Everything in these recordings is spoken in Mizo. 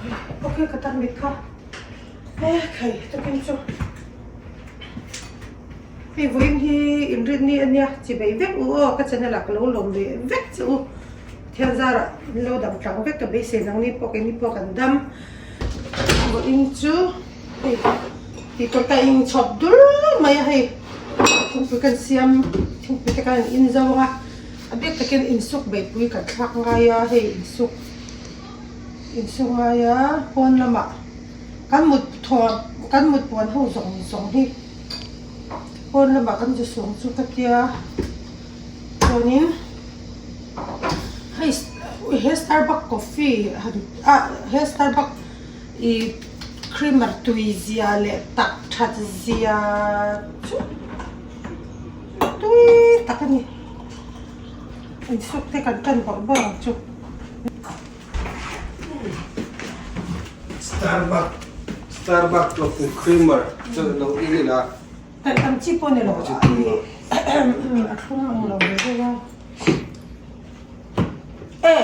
Ok ka tar mit kha e khai tukin chu hei vawiin hi inrinni ania chi bei vek u aw ka channel ah ka lo lawm ve vek che u thian zarah min lo dam tlang vek ka beisei nangni pawh keini pawh kan dam vawiin chu hei tih tur ka inchhawp dul mai a hei thingpui kan siam thingpui te khan in zo ang a a bik takin insuk beihpui kan thlak ngai a hei insuk. Insuk ngaia pawn lamah kan mut thaw kan mut puan ho zawng zawng hi pawn lamah kan zu sung chu ka tia chuanin hei he starbuck coffee han ah he starbuck ih creamer tui zia leh tak that zia chu tui tak a ni insuk te kan tan bawrh bawrh ang chu. Starbuck Starbuck coffee creamer chu lo in ila. Taih tam chi pawh ni lo a thlum ang lo ve deuh a. E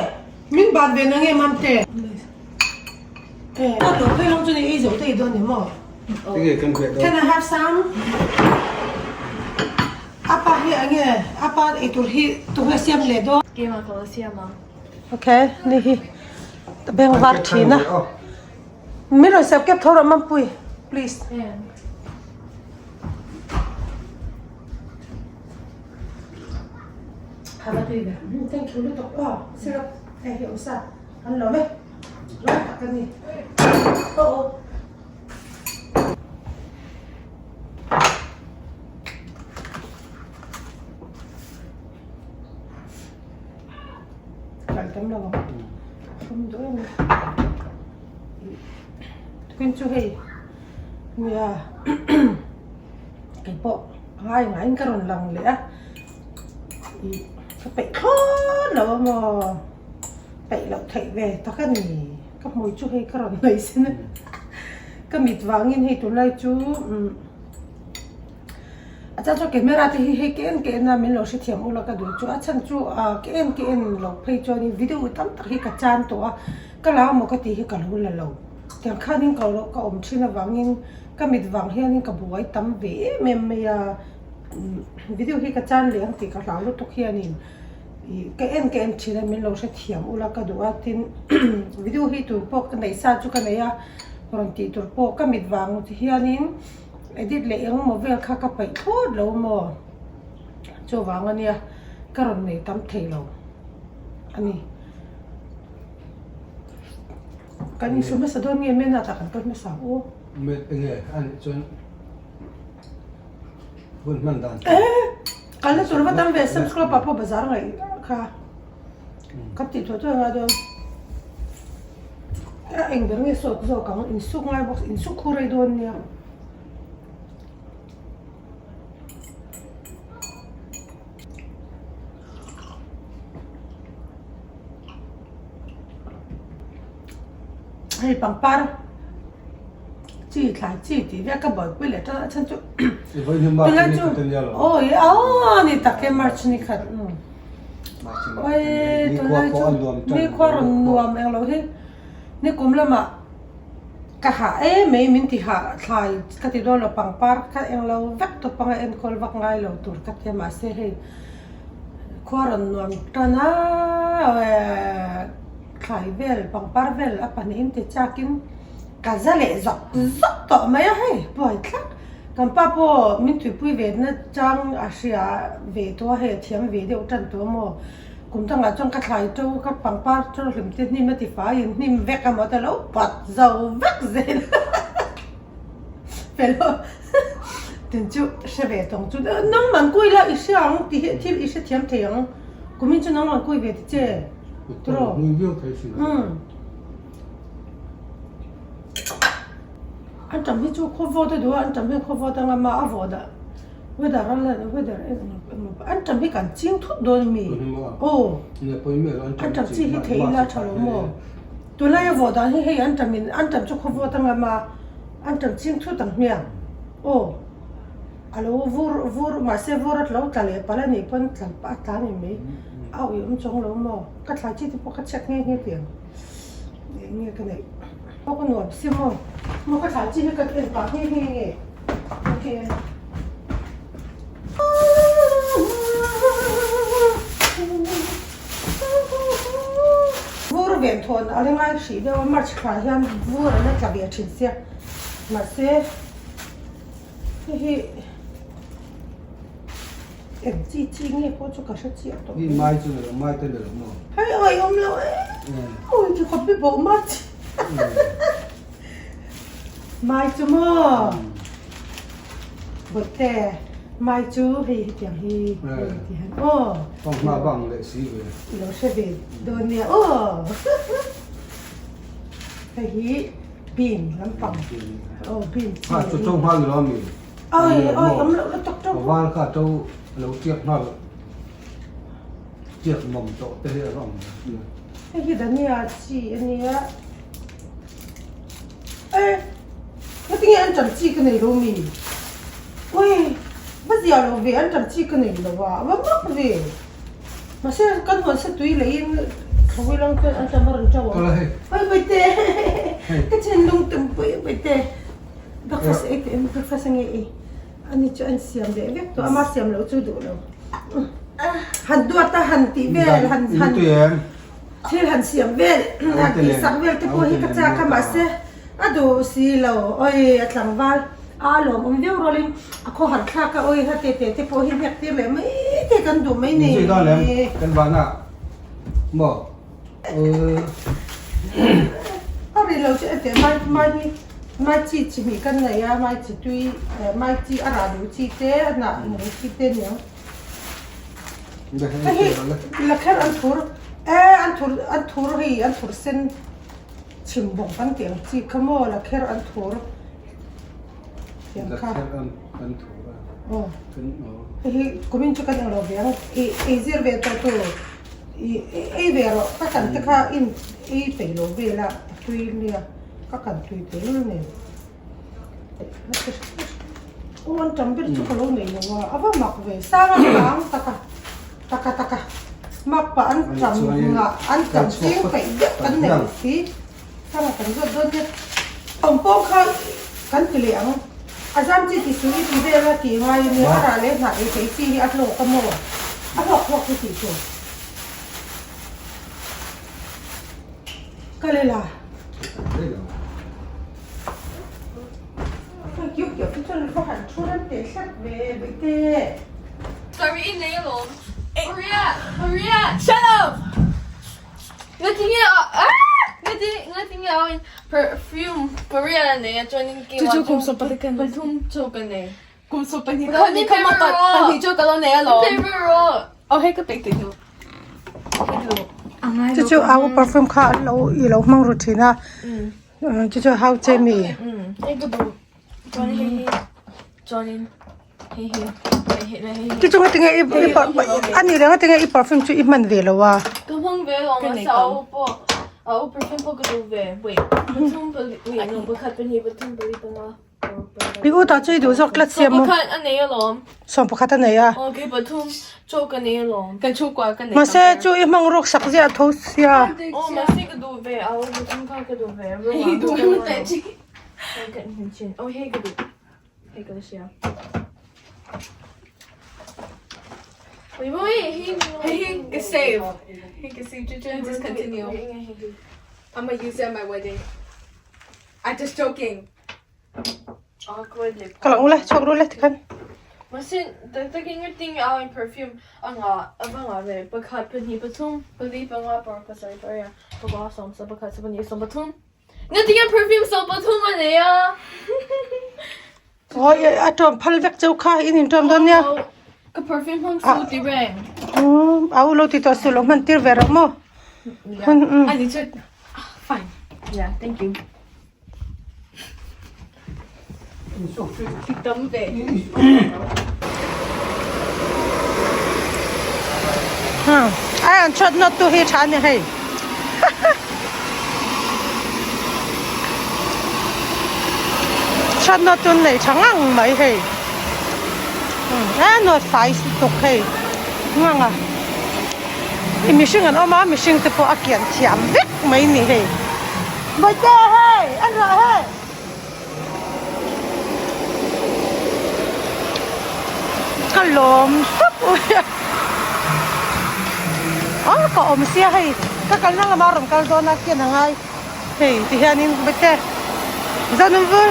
min bat ve na nge mamte. E a tawh phei lawng chu ni ei zo te i dawn ni maw. Can I have some? Apa hi enge apa eitur hi tunge siam leh dawn. Keimah ka lo siam ang. Ok ni hi ka beng var thin a min rawn siam kep tho rawh Mampui please. Thank you lutuk aw syrup hei hi awm sa an lawm e lawm tak a ni aw aw. Kal tam lo ang thum duh em tukin chu hei nia keipawh ngai ngaiin ka rawn lang leh a ih ka peih thlawt lo a maw peih loh theih ve tak a ni ka hmui chu hei ka rawn hnaih sin a ka mit vangin hei tunlai chu umm. A chuan chuan camera te hi hei ka en ka en a min lo hrethiam ula ka duh chu a chhan chu ah ka en ka en loh phei chuanin video tam tak hi ka chan tawh a ka la amaw ka tih hi ka lo la lo tiang khanin ka lo ka awm thin avangin ka mit vang hianin ka buai tam ve em em mai a video hi ka chan leh ang tih ka hlau lutuk hianin ih ka en ka en thin a min lo hrethiam ula ka duh a tin video hi tur pawh ka neih sa chu ka nei a rawn tih tur pawh ka mit vang hianin. Edit leh eng maw vel kha ka paih thlawt lo maw? Chuvang ania ka rawn nei tam thei lo a ni. Kan insu hmasa dawn nge mena tah kan kal hmasa ang u. Me enge a nih chuan hun hman dan chu. Eh! Kalna tur va tam ve Sam's Club ah pawh bazar ngaih kha ka tih thuah thuah ngai dawn. A eng ber nge sawt zawk ang insuk ngai bawk insuk khu rei dawn nia. Hei pangpar chi thlai chi tih vel ka buaipui leh tan a chhan chu tunlai chu aw aw ni tak e march ni khat Oi tunlai chu nikhua rawn nuam eng lo hi nikum lamah ka hah em mai min ti hah thlai ka ti dawn lo pangpar kha eng lo vek tawp anga enkawl vak ngai lo tur ka ti a mahse hei khua rawn nuam tan a thlai vel pangpar vel a pahnihin ti chakin ka za leh zawk zawk tawh mai a hei buai thlak. Kan pa pawh min tuipui ve na chang a hria ve tawh a, hei a thiam ve deuh tan tawh maw? Kum dangah chuan ka thlai to, ka pangpar to hlim te hnim a ti fai in hnim vek a maw ta lo pat zo vek zel fello tin chu hre ve tawng chu nangman kui la i hria ang ti hi thil i hrethiam thei ang kumin chu nangman kui ve ti che tiraw umm. An tam hi chu khaw vawt a duh a, an tam hian khaw vawt anga mah a vawt a weather a lan weather an tam hi kan ching thut dawn a mi aw an tam chi hi thei ila tha lo maw tunlai a vawh dan hi hei an tam in an tam chu khaw vawt anga mah an tam ching thut ang hmiang aw a lo vur vur mahse vur a lo tla leh palh a nih pawn tla a tla ni mai a uih awm chuang lo maw ka thlai chi te pawh ka check nghe nghe tih ang. Eng nge ka neih? Aw ka nuam si maw? Maw ka thlai chi hi ka en pah nghe nghe nge. Okay. Vur ven thawn a ringai hrih deuh a, March thla hian vur an la tla ve thin sia. Mahse hei hi eng chi chi nge pawh chu ka hre chiah tawh. Ni mai chu ni lo, mai te ni lo maw? Hei awi awm lo e. Awi ti khawp hi bawh mai chi. Mai chu maw? Bawihte, mai chu hei hetiang hi ti hian aw. Fanghma bang leh si ve. I lo hre ve dawn nia aw. Hei hi bean lampang. Aw bean chi. Kha chu to nghal lo ami. Oi oi awm loh lutuk to. Val kha to lo tiak nghal. Tiak mawm tawh te hi a va awm. Hei hi dhania chi ania. E, ngatinge an ṭam chi ka nei lo mi? Ui, va zia lo ve, an ṭam chi ka nei lo a, va mak ve. Mahse, kan huan se tui leiin thlawi lang chuan an ṭam a rawn ṭo ang. Oi Bawihte, ka thinlung tumpui Bawihte. Breakfast ei teh em, breakfast ange ei. Ani chu an siam leh vek tawh, ama siam loh chu duh lo. Han duat a, han tih vel, han han. Thil han siam vel, han tihsak vel te pawh hi ka chak a, mahse a duh si lo. Awi a tlangval a lawmawm viau rualin a khawhar thlak a, awi ha te te te pawh hi hnek tir leh mai te kan duh mai ni. A ri lo chu ete mai mai hi mai chi chi hnih kan nei a, mai chi tui mai chi a rah duh chi te a hnah duh chi te aniang. Hei hi lakher an thur e an thur an thur hei an thur sen chhim bawk kan tih ang chi kha maw lakher an thur tiang kha aw hei hi kumin chu kan englo ve ang ih ei zir ve tawh tur ih ei ve rawh ka kan te kha in ei peih lo vel a a tui nia ka kan tui tehlul nen. Aw an tam ber chu ka lo nei lo a, a va mak ve sang a kang taka taka taka mak pah an tam nghah an tam cheng peih deuh kan nei si sang a kan zawt dawn nia awm pawh kha kan ti leh ang a zam chi ti chu i ti vel a tih ngai a nia a rah leh hnah ei theih chi hi a hlawk a maw a hlawk hlawk hi tih tur ka lela. Shut up! Ngatinge ah ngati ngatinge ah in perfume Korean nei a chuan in Chu chu kum 12 kan pathum chu ka nei. Kum 12 kha ni kha ma pahnih chu ka lo nei alawm. Oh hei ka peih tih hnu. Chu chu au perfume kha an lo i lo hmang ru thin a. Chu chu hau che mi. Chu chu ngatinge i a nih leh ngatinge i perfume chu i hman ve lo a. Ka hmang ve lo mahse au pawh au perfume pawh ka duh ve. Wait pathum pali wait no pakhat pahnih pathum pali panga. I u tah chu i duh zawk tlat sia maw? Sawmpakhat a nei alawm. Sawmpakhat a nei a. Aw kei pathum chaw ka nei alawm. Kan chhungkua ka nei. Mahse chu i hmang ruk sak ziah tho sia. Aw mahse ka duh ve a, pathum kha ka duh ve. Hei duh em teh chi. Aw hei ka duh. Hei ka la hria. Wait wait hei. Hei hi ka save. Hei ka save chu chuan discontinue. I'm gonna use it at my wedding. I'm just joking. Ka lang ule, chhuak ru le tikhan. Mahse tak takin nga ting a in perfume a nga a va nga ve pakhat pahnih pathum pali panga paruk pasarih pariat pakua sawm sawm pakhat sawm pahnih sawm pathum nga ting a perfume sawm pathum a nei a. Aw a tawm phal vek cheu kha in in tawm dawn nia. Ka perfume hmang su ti reng. Au lo ti tawh su lo hman tir ve rawh maw. Ani chu fine. Yeah, thank you. Tam ve. Ai an chhuat nawt tu hi tha a ni hei. Chhuat nawt tu an nei tha ngang mai hei. A nawt fai tuk hei ngang a. Mihring an awm a mihring te pawh a kian thiam vek mai ni hei. Bawihte hei an rawh hei. Ka lawm sup ui a aw ka awm sia hei ka kalna lama rawn kal dawn a ken a ngai hei ti hianin bawihte zan an vur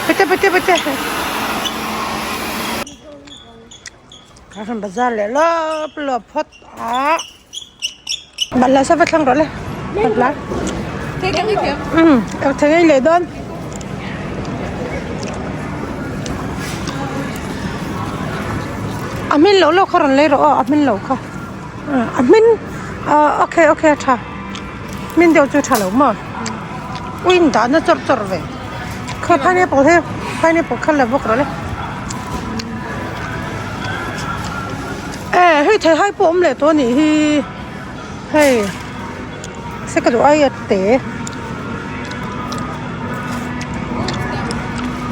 bawihte bawihte bawihte ka rawn bazar leh lawp lawp phawt a. Balhla sa va thlang rawh le balhla umm ka thei ngei leh dawn a hmin loh loh kha rawn lei rawh aw a hmin loh kha a hmin ah okay okay a tha hmin deuh chu a tha lo maw ui in dahna chawrh chawrh ve kha pineapple hi pineapple kha la bawk rawh le. E hei theihai pawh awm leh tawh a nih hi hei se ka duh ai a te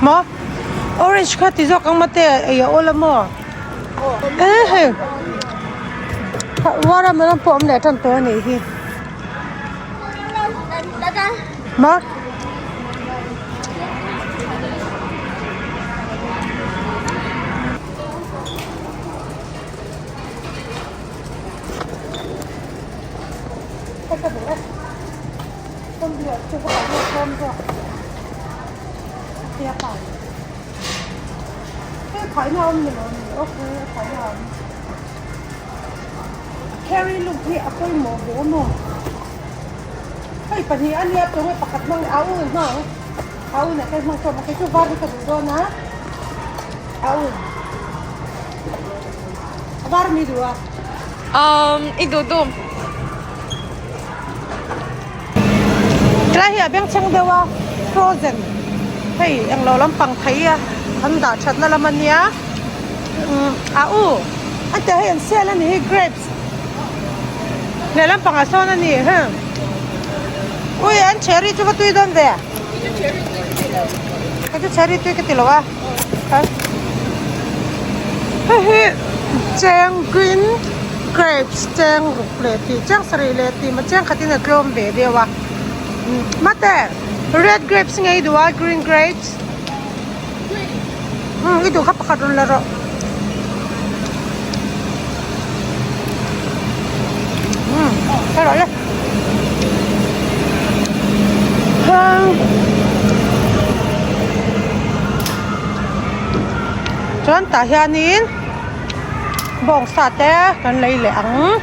maw orange kha ti zawk ang mate ei a awl a maw e hei watermelon pawh awm leh tan tawh a nih hi maw. Hei pahnih a nia tunge pakhat hmang leh a u in hmang a u nen khan hmang chawp a kei chu var hi ka duh dawn a a u a var mi duh a. Um i duh duh. Tlai hi a bengchheng deuh a frozen hei englo lampang thei a an dah thatna lam a nia umm a u a tia hei an sale a ni hi grapes lehlam pangah sawn a ni heng ui an cherry chu va tui dawn ve kei chu cherry tui ka ti lo a hei hi cheng green grapes cheng ruk leh tih cheng sarih leh tih maw cheng khatin a tlawm ve deuh a mate red grapes nge i duh a green grapes umm i duh kha pakhat rawn la rawh. Umm ka rawh le chuan tah hianin bawngsa te kan lei leh ang.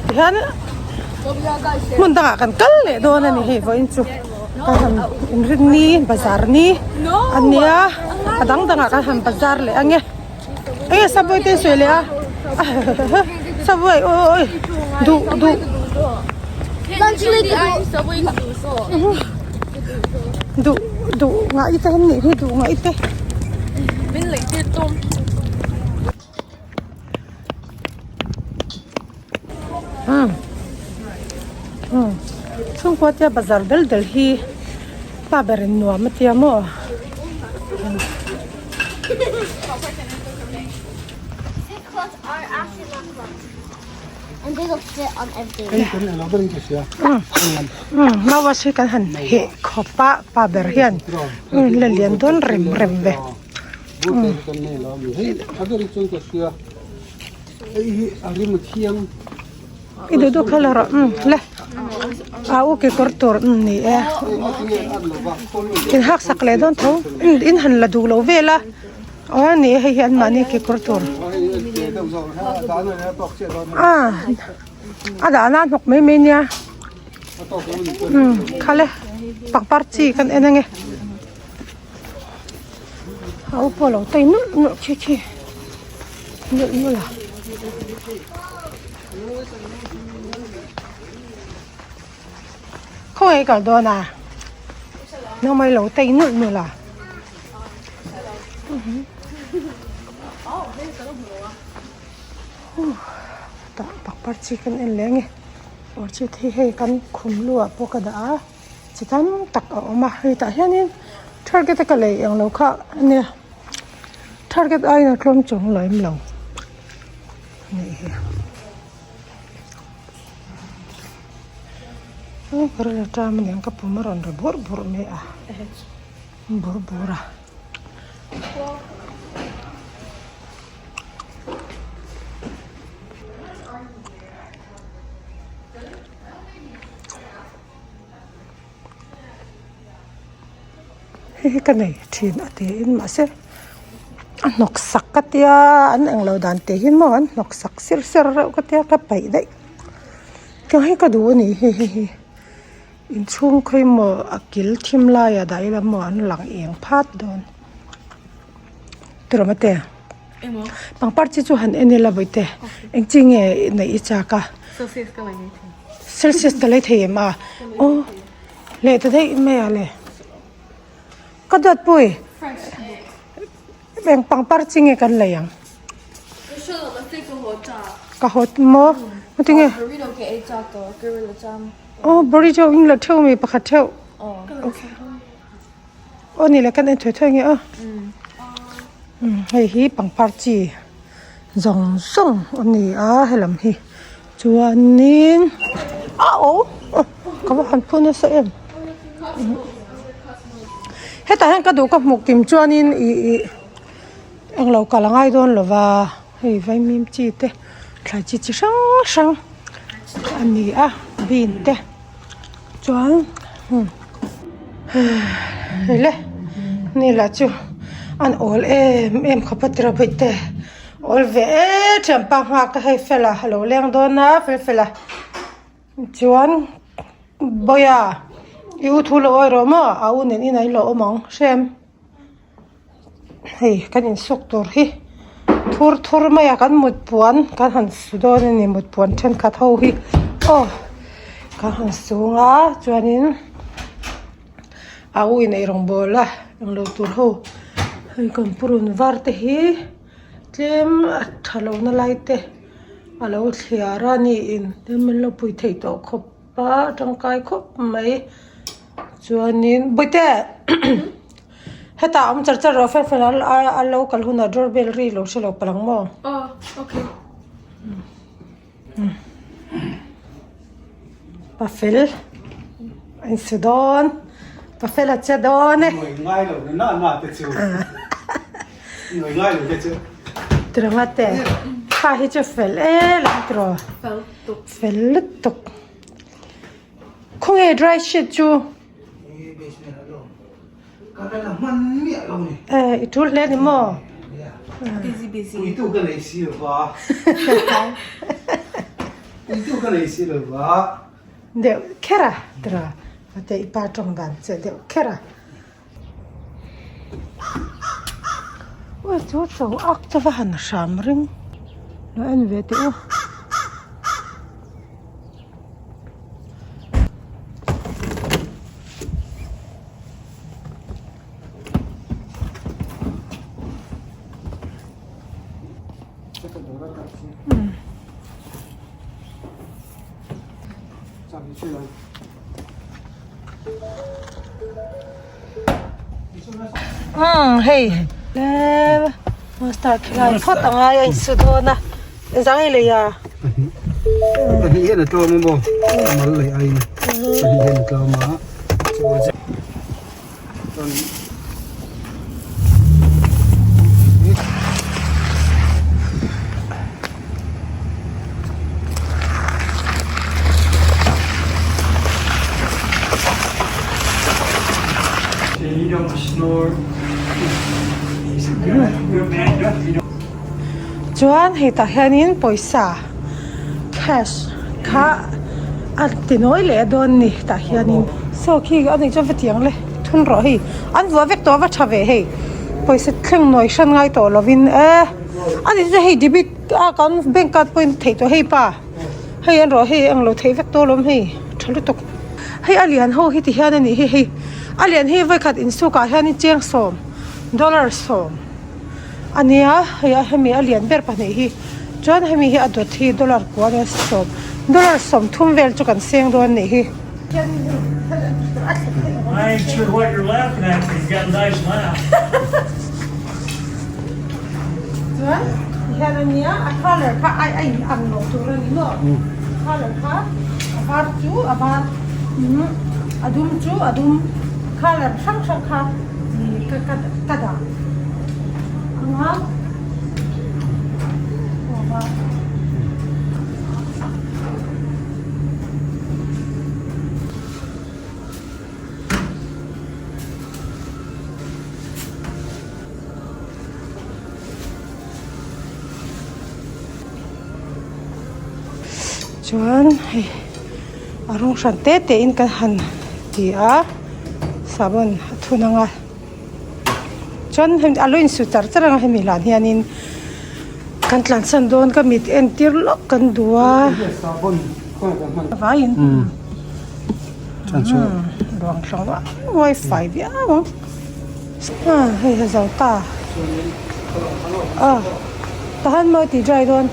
Tihian hmun dangah kan kal leh dawn a ni hei vawiin chu kan han inrin ni bazar ni a nia a dang dangah kan han bazar leh ang e enge subway te sawi leh a subway awi awi duh duh duh duh ngah i te an nih hi duh ngah i te. Umm umm chhungkua tia bazar del del hi pa berin nuam a tia maw. Umm mauas hi kan han heh khawp a pa ber hian la lian dawn rem rem ve. I duh duh kha la rawh umm le a u kekawr tur umm ni e in hak sak leh dawn tho in han la duh loh vel a aw ni e hei hi an mahni kekawr tur a a dahna a hnawk mai mai nia umm khale pangpar chi kan en ange. A u pawh a lo tai nulh nulh khi khi nulh nulh a khawnge i kal dawn a nangmah i lo tai nulh nulh a tah pangpar chi kan en leh ange orchid hi hei kan khum lu ah pawh ka dah a. Chi tam tak a awm a hei tah hianin target a ka lei eng lo kha a nia. Target aiin a tlawm chuang lem lo anih hi. Aw ka rilru ṭam aniang ka pum a rawn ri bur bur mai a bur bur a. Hei hi ka nei thin a tiin mahse a hnawk sak ka tia an englo dan tih hi maw an hnawk sak sir ser reuh ka tia ka paih daih tiang hi ka duh a ni hei hei hi inchhung khawi maw a kil thim laiah dah ila maw an lang eng phat dawn tiraw mate pangpar chi chu han en ila bawihte eng chi nge neih i chak a celsius ka lei thei em a aw. Leh ta daih mai a le. Ka dawt pui. Eng pangpar chi nge kan lei ang? Ka haw maw? Engtin nge? Aw burrito in la theuh mi pakhat theuh. Okay. Aw ni le kan en thuai thuai nge aw. Hei hi pangpar chi zawng zawng a ni a helam hi. Chuanin a aw ka va han phu nasa em hetah hian ka duh ka hmuh kim chuanin ih ih englo kal a ngai dawn lo va hei vaimim chi te thlai chi chi hrang hrang a ni a bean te chuan hei le ni lah chu an awl em em khawp a tira bawih te. Awl ve e thianpa nghak a hei fela a lo leng dawn a fel fel a chuan Bawia i u thu lo awi rawh maw a u nen inah in lo awm ang hrem hei kan insuk tur hi thur thur mai a kan mut puan kan han su dawn a ni mut puan thenkhat ho hi aw kan han sung a chuanin a u in eirawngbawl a englo tur ho hei kan purun var te hi. Tlem a tha lo na lai te a lo thliar a niin tlem min lo pui thei tawh khawp a a tangkai khawp mai chuanin bawihte hetah awm char char rawh fel fel a a lo kal hunah door bell ri lo hre lo palh ang maw pafel a insu dawn pafel a che dawn e tiranga te kha hi chu fel em em tiraw fel lutuk khawnge dry sheet chu eh i tul hle ni maw deuh kher a tiraw mate i pa tawng dan che deuh kher a aw chu chaw ak chu va han hram ring lo en ve teh u. Umm hei tlem master khilai phawt a ngai a insu dawn a engzah nge lei a pahnih hian a tlawm a maw a mal lei aiin pahnih hian a tlawm a chuan Chuan hei tah hianin pawisa cash kha a ti nawi leh dawn ni tah hianin saw khi a nih chuan va tiang le thun rawh hei an vuah vek tawh a va tha ve hei pawisa thleng nawi hran ngai tawh lovin e a nih chuan hei debit a kan bank card pawhin theih tawh hei pa hei an rawh hei englo theih vek tawh alawm hei tha lutuk hei a lian ho hi ti hian a nih hi hei a lian hi vawikhat insukah hianin cheng sawm dollar sawm a nia hei a hemi a lian ber pahnih hi chuan hemi hi a dawt hi dollar kua ania sawm dollar sawm thum vel chu kan seng dawn a nih hi. Chuan tihian a nia a colour kha a a in ang loh tur a ni maw? Colour kha a var chu a var a dum chu a dum colour hrang hrang kha ih ka ka ka dah ang a. Chuan hei a rawng hran te te in kan han ti a sahbawn a thun ang a chuan hemi a lo insu char char ang a hemi hlan hianin kan tlansan dawn ka mit entir lawk kan duh a vaiin. Ruang hrang uai fai viau ang ah hei a zo ta ah tahan mawi tih dry dawn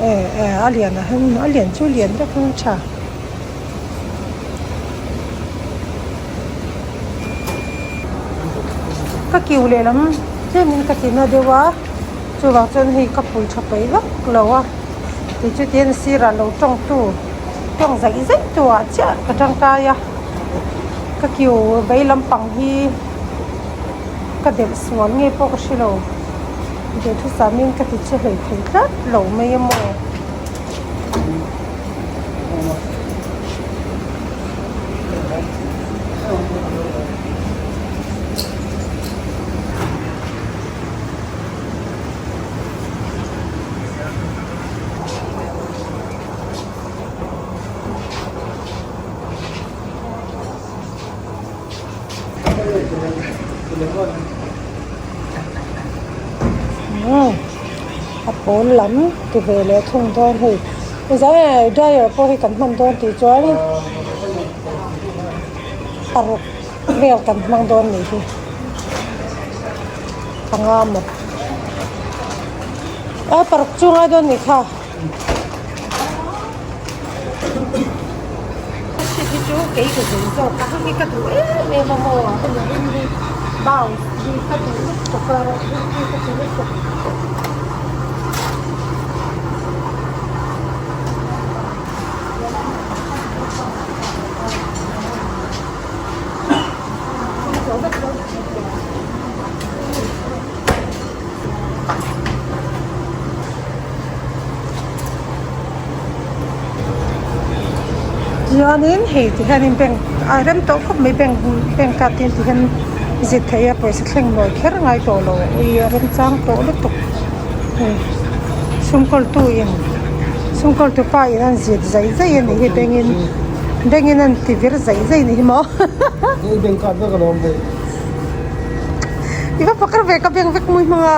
eh eh a lian ah hian a lian chu lian vek ang tha ka kiu lehlam tlemin ka ti na deuh a chuvang chuan hei ka pui tha peih vak lo a tichu tihian sirah lo tawngtu. Tawng zaih zaih tu ah chiah ka tangkai a ka kiu vei lampang hi ka delh sual nge pawh ka hre lo duhthusam in ka ti che hlei thei tlat lo mai a maw. A pawl lam ti ve leh thung dawn hei zai dryer pawh hi kan hman dawn tih chuan paruk vel kan hmang dawn nih hi panga maw a paruk chu ngai dawn nih kha. Hei hi chu kei ka zin zawk a hei hi ka duh em em a maw hemi ring hi bounce hi ka duh lutuk a ring hi ka duh lutuk. Chuanin hei ti hianin bank a rem tawh khawp mai bank bank card te ti hian zit theih a pawisa thleng nawi kher ngai tawh lo ui a remchang tawh lutuk hei sumkawl tu in sumkawl tu pa in an zit zai zai a nih hi bank in bank in an ti vir zai zai a ni hi maw. I va pakar ve ka beng vek mui hmang a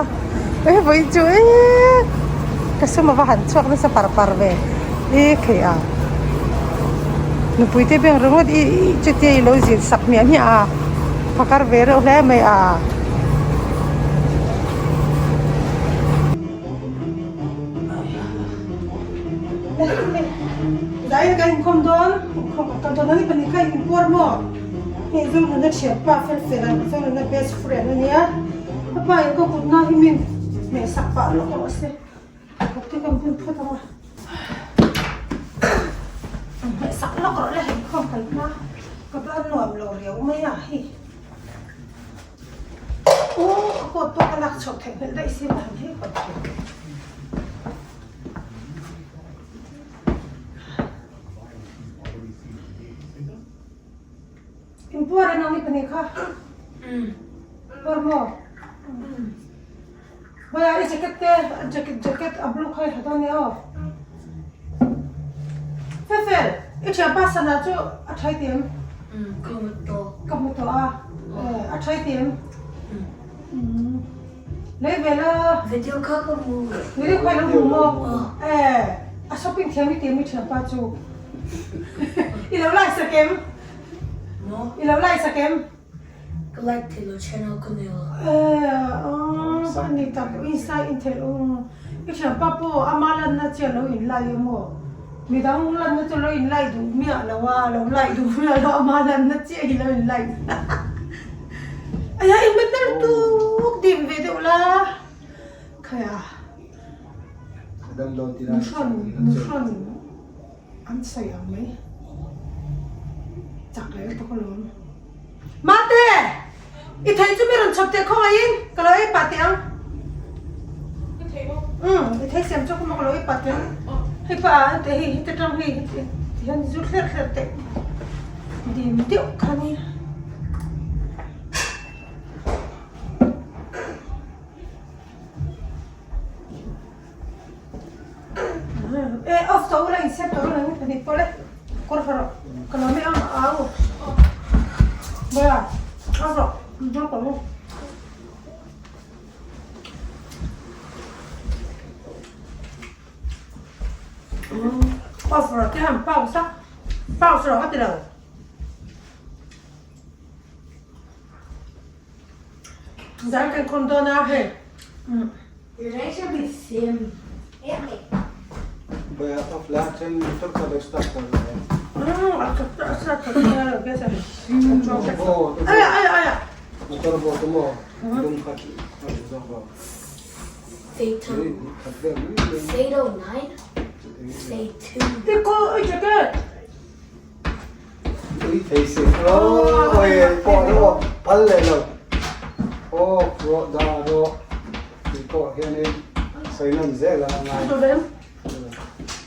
he vawi chu eee ka sum a va han chhuak nasa par par ve e khei a nupui te beng ringawt i chutia i lo zir sak hmiah hmiah a pakar ve reuh hle mai a. Dai ka inkhawm dawn inkhawm ka kal dawn ani pahnih kha inpuar maw. Hei Zohnuna thianpa fel fel a Zohnuna best friend a nia ka pa in ka kut na hi min hmeh sak pah lawk rawh se kut te kan bun phawt ang a hmeh sak lawk rawh le hei khawm kan hma ka ban nuam lo riau mai a hei aw a coat pawh ka lak chhoh theih hmelh daih si han hei hawn thei. Inpuar an ang i pahnih kha. Puar maw? Hmaiah i jacket te, jacket jacket a blue kha i ha dawn nia aw. Fefel, i thianpa sana chu a thai ti em? Ka hmu tawh. Ka hmu tawh a. A thai ti em? Lei ve la. Video kha ka hmu. Video kha i lo hmu maw? A shopping thiam i ti em i thianpa chu? I lo like sak em? No. I lo like sak em? Ka like thei lo channel ka nei lo. Eh, a ni tak insta in thei lo. I thianpa pawh ama lanna chiah lo in like em aw? Midang lanna chu lo in like duh miah lo a, lo like duh miah lo ama lanna chiah hi lo in like. Aya i hmet nalh tuk dim ve deuh la. Khaia nuhrawn nuhrawn an sawi ang mai chak leh lutuk alawm. Mate! I thei chu mi rawn chhawp teh khawngaihin ka lo ei pah teh ang. Umm i thei siam chu ka lo ei pah teh ang. Hei pa a hei heti tang hei heti hian zu thler thler teh dim deuh kha nia. E off tawh ula insiam tawh ula ni pahnih pawh le kawr ha rawh ka lo meh ang au Bawiha off rawh hmang tawh u. Off rawh te han pause a pause rawh ka ti lo. Zan kan khawm dawn a hei. Ui thei si oi pawh emaw phal leh lo aw rawh dah rawh tih pawh hianin sawi nawn zel a ngai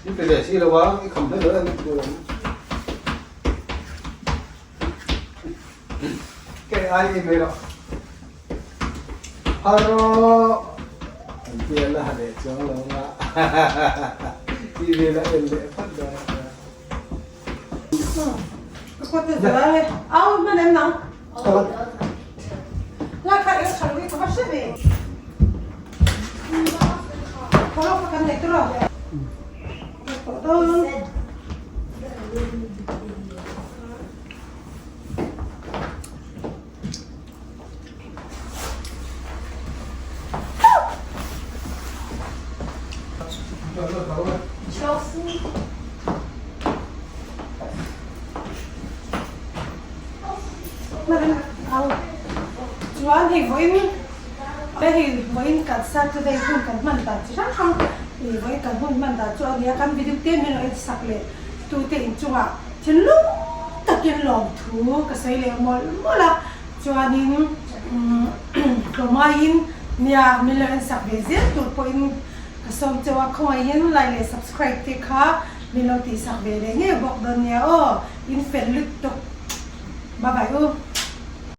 i pe leh si lo a i kham hle lo em tur ang ke ai i mai rawh phal rawh an tia la leh chuang lo nga tih vel a en leh phawt dawn a. Chuan hei vawiin hei vawiin kan Saturday hun kan hman dan chi hrang hrang ih vawiin kan hun hman dan chu a nia kan video te min lo en sak leh tute inchungah thinlung takin lawmthu ka sawi leh mawlh mawlh a. Chuanin tlawmaiin nia min lo en sak ve zel tur pawhin ka sawm cheu a, khawngaihin like leh subscribe te kha min lo tihsak ve leh ngei bawk dawn nia aw, in fel lutuk. Bye bye u.